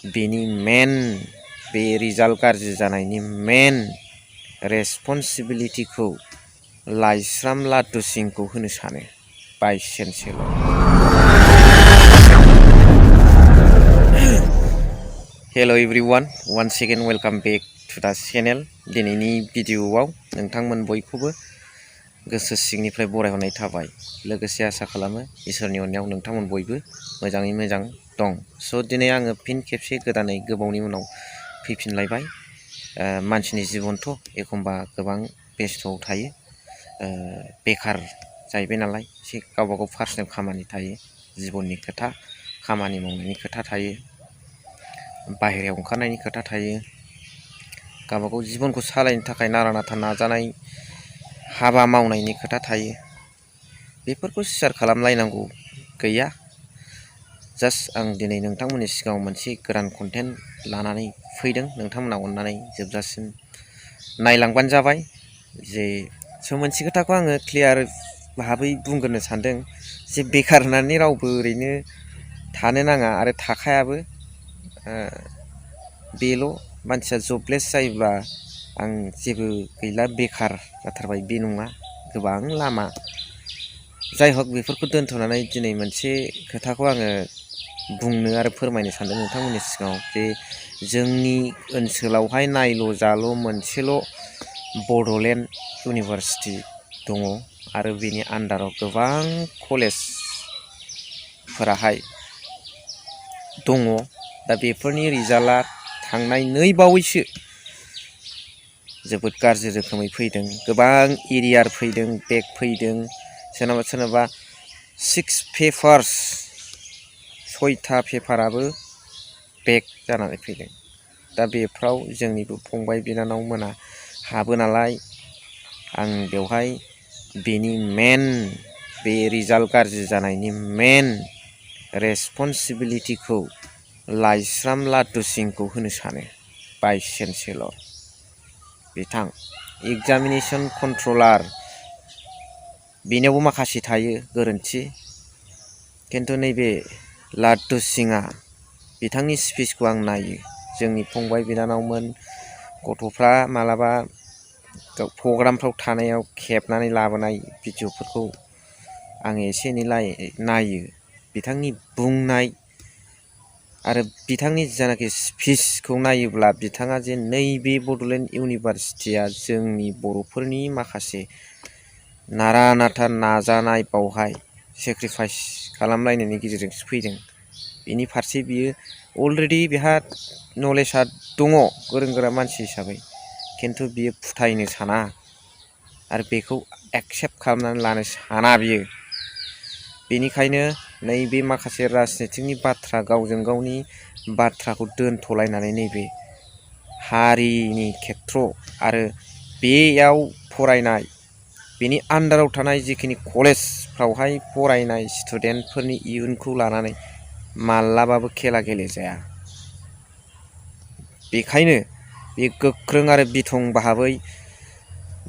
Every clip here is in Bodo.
बेनि मेन बे रिजाल्ट गाज्रि जानायनि मेन रेसपन्सिबिलिटिखौ लाइस्राम लाटु सिंखौ होनो सानो vice chancellor. Hello everyone, once again welcome back to the channel. दिनैनि भिडिअआव नोंथांमोन बयखौबो गोसो सिंनिफ्राय बरायहरनाय थाबाय। लोगोसे आसा खालामो इसोरनि अननायाव नोंथांमोन बयबो मोजाङै मोजां दं। स' दिनै आङो फिन खेबसे गोदानै गोबावनि उनाव फैफिनलायबाय। मानसिनि जिबनथ' एखमबा गोबां बेस्थ'आव थायो, बेखार जाहैबाय नालाय एसे गावबा गाव पार्सनेल खामानि थायो, जिबननि खोथा, खामानि मावनायनि खोथा थायो, बाहेरायाव ओंखारनायनि खोथा थायो, गावबागाव जिबनखौ सालायनो थाखाय नारा नाथा नाजानाय हाबा मावनायनि खोथा थायो। बेफोरखौ शेयार खालामलायनांगौ गैया। जास्ट आं दिनै नोंथांमोननि सिगाङाव मोनसे गोदान कन्टेन्ट लानानै फैदों। नोंथांमोना अननानै जोबजासिम नायलांबानो जाबाय। जे मोनसे खोथाखौ आङो क्लियार भाबै बुंग्रोनो सानदों जे बेखार होननानै रावबो ओरैनो थानो नाङा आरो थाखायाबो। बेल' मानसिया जबलेस जायोब्ला आं जेबो गैला बेखार जाथारबाय बे नङा, गोबां लामा। जाय हक बेफोरखौ दोनथ'नानै दिनै मोनसे खोथाखौ आङो बुंनो आरो फोरमायनो सानदों नोंथांमोननि सिगाङाव जे जोंनि ओनसोलावहाय नायल' जाल' मोनसेल' बड'लेण्ड इउनिभारसिटि दङ आरो बेनि आन्दाराव गोबां कलेजफोराहाय दङ। दा बेफोरनि रिजाल्टआ थांनाय नै बावैसो जोबोद गाज्रि रोखोमै फैदों। गोबां एरियार फैदों, बेक फैदों, सोरनाबा 6 पेपार्स 6था पेपाराबो बेक जानानै फैदों। दा बेफ्राव जोंनिबो फंबाय बिनानावमोना हाबो नालाय, आं बेवहाय बेनि मेन बे रिजाल्ट गाज्रि जानायनि मेन रेसपन्सिबिलिटिखौ लाइस्राम लाटु सिंखौ होनो सानो भाइस चेन्सेलर बिथां। एग्जामिनेसन कन्ट्रलार बेनियावबो माखासे थायो गोरोन्थि, खिन्थु नैबे लाटु सिंआ बिथांनि स्पिचखौ आं नायो। जोंनि फंबाय बिनानावमोन गथ'फ्रा मालाबा प्रग्रामफ्राव थानायाव खेबनानै लाबोनाय भिडिअफोरखौ आङो एसे एनै नायो। बिथांनि बुंनाय आरो बिथांनि जानाखि स्पिचखौ नायोब्ला बिथाङा जे नैबे बड'लेण्ड इउनिभारसिटिया जोंनि बर'फोरनि माखासे नारा नाथा नाजानाय, बावहाय सेक्रिफाइस खालामलायनायनि गेजेरजोंसो फैदों। बेनि फारसे बियो अलरेडि बेहा नलेजआ दङ गोरों गोरा मानसि हिसाबै, खिन्थु बियो फोथायनो साना आरो बेखौ एक्सेप्ट खालामनानै लानो साना बियो। बेनिखायनो नैबे माखासे राजनितिकनि बाथ्रा, गावजों गावनि बाथ्राखौ दोनथ'लायनानै नैबे हारिनि खेथ्र आरो बेयाव फरायनाय, बेनि आन्दाराव थानाय जिखिनि कलेजफ्रावहाय फरायनाय स्टुडेन्टफोरनि इयुनखौ लानानै मालाबाबो खेला गेलेजाया। बेखायनो बे गोख्रों आरो बिथं भाबै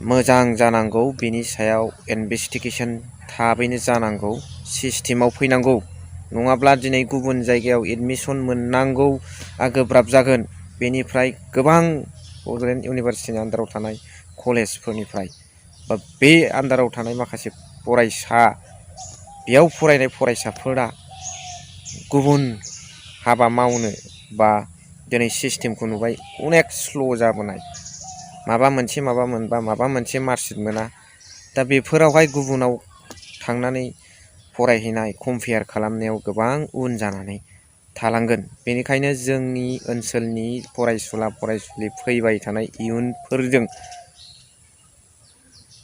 मोजां जानांगौ। बेनि सायाव इनभेस्टिगेसन थाबैनो जानांगौ, सिस्टेमाव फैनांगौ। नङाब्ला दिनै गुबुन जायगायाव एडमिसन मोननांगौआ गोब्राब जागोन। बेनिफ्राय गोबां बड'लेण्ड इउनिभारसिटिनि आन्दाराव थानाय कलेजफोरनिफ्राय बा बे आन्दाराव थानाय माखासे फरायसा, बेयाव फरायनाय फरायसाफोरा गुबुन हाबा मावनो बा दिनै सिस्टेमखौ नुबाय अनेक स्ल' जाबोनाय, माबा मोनबा माबा मोनसे मार्कशिट मोना। दा बेफोरावहाय गुबुनाव थांनानै फरायहैनाय, कम्पेयार खालामनायाव गोबां उन जानानै थालांगोन। बेनिखायनो जोंनि ओनसोलनि फरायसुला फरायसुलि फैबाय थानाय इयुनफोरजों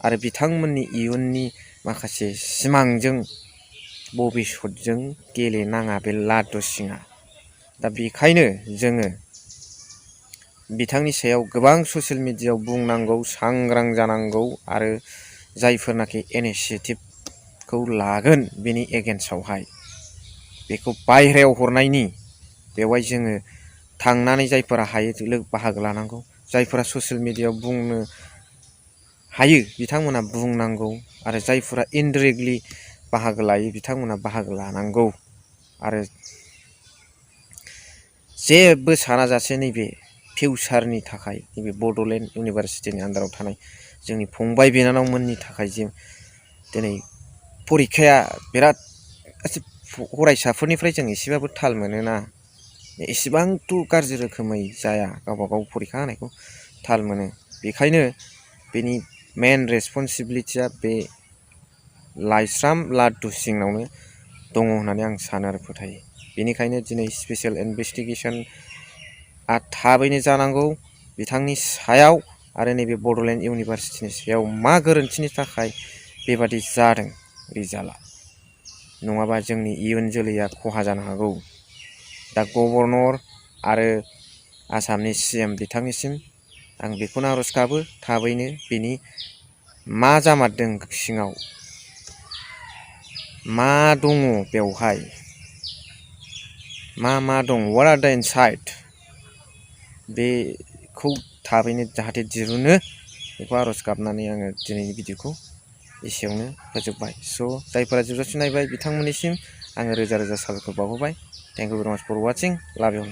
आरो बिथांमोननि इयुननि माखासे सिमांजों भबिसतजों गेलेनाङा बे लाटु सिंआ। दा बेखायनो जोङो बिथांनि सायाव गोबां ससियेल मिडियायाव बुंनांगौ, सांग्रां जानांगौ आरो जायफोरनाखि इनिसियेटिभखौ लागोन बेनि एगेन्स्टआवहाय बेखौ बायह्रायाव हरनायनि, बेवहाय जोङो थांनानै जायफोरा हायो बाहागो लानांगौ। जायफोरा ससियेल मिडियायाव बुंनो हायो बिथांमोना बुंनांगौ आरो जायफोरा इनडाइरेक्टलि बाहागो लायो बिथांमोना बाहागो लानांगौ। आरो जेबो सानाजासे नैबे फिउचारनि थाखाय नैबे बड'लेण्ड इउनिभारसिटिनि आन्दाराव थानाय जोंनि फंबाय बिनानावमोननि थाखाय जे दिनै परिखाया बिराद फरायसाफोरनिफ्राय जों एसेबाबो थाल मोनोना एसेबांथ' गाज्रि रोखोमै जाया गावबा गाव परिखा होनायखौ थाल मोनो बेखायनो बेनि मेन रेसपन्सिबिलिटिया बे लाइस्राम लाड्डु सिंनावनो दङ होननानै आं सानो आरो फोथायो बेनिखायनो दिनै स्पेसियेल इनभेस्टिगेसनआ थाबैनो जानांगौ बिथांनि सायाव आरो नैबे बड'लेण्ड इउनिभारसिटिनि सायाव मा गोरोन्थिनि थाखाय बेबादि जादों रिजाल्टआ नङाबा जोंनि इयुन जोलैया खहा जानो हागौ दा गभर्नर आरो आसामनि CM बिथांनिसिम आं बेखौनो आर'ज गाबो थाबैनो बिनि मा जामारदों सिङाव मा दङ बेवहाय मा दं what are the inside बेखौ थाबैनो जाहाथे दिरुनो बेखौ आर'ज गाबनानै आङो दिनैनि भिडिअखौ एसेयावनो फोजोबबाय स' जायफोरा जोबजासिम नायबाय बिथांमोननिसिम आङो रोजा रोजा साबायखर बावहरबाय थेंक इउ भेरि माच फर वाचिं लाभ इउ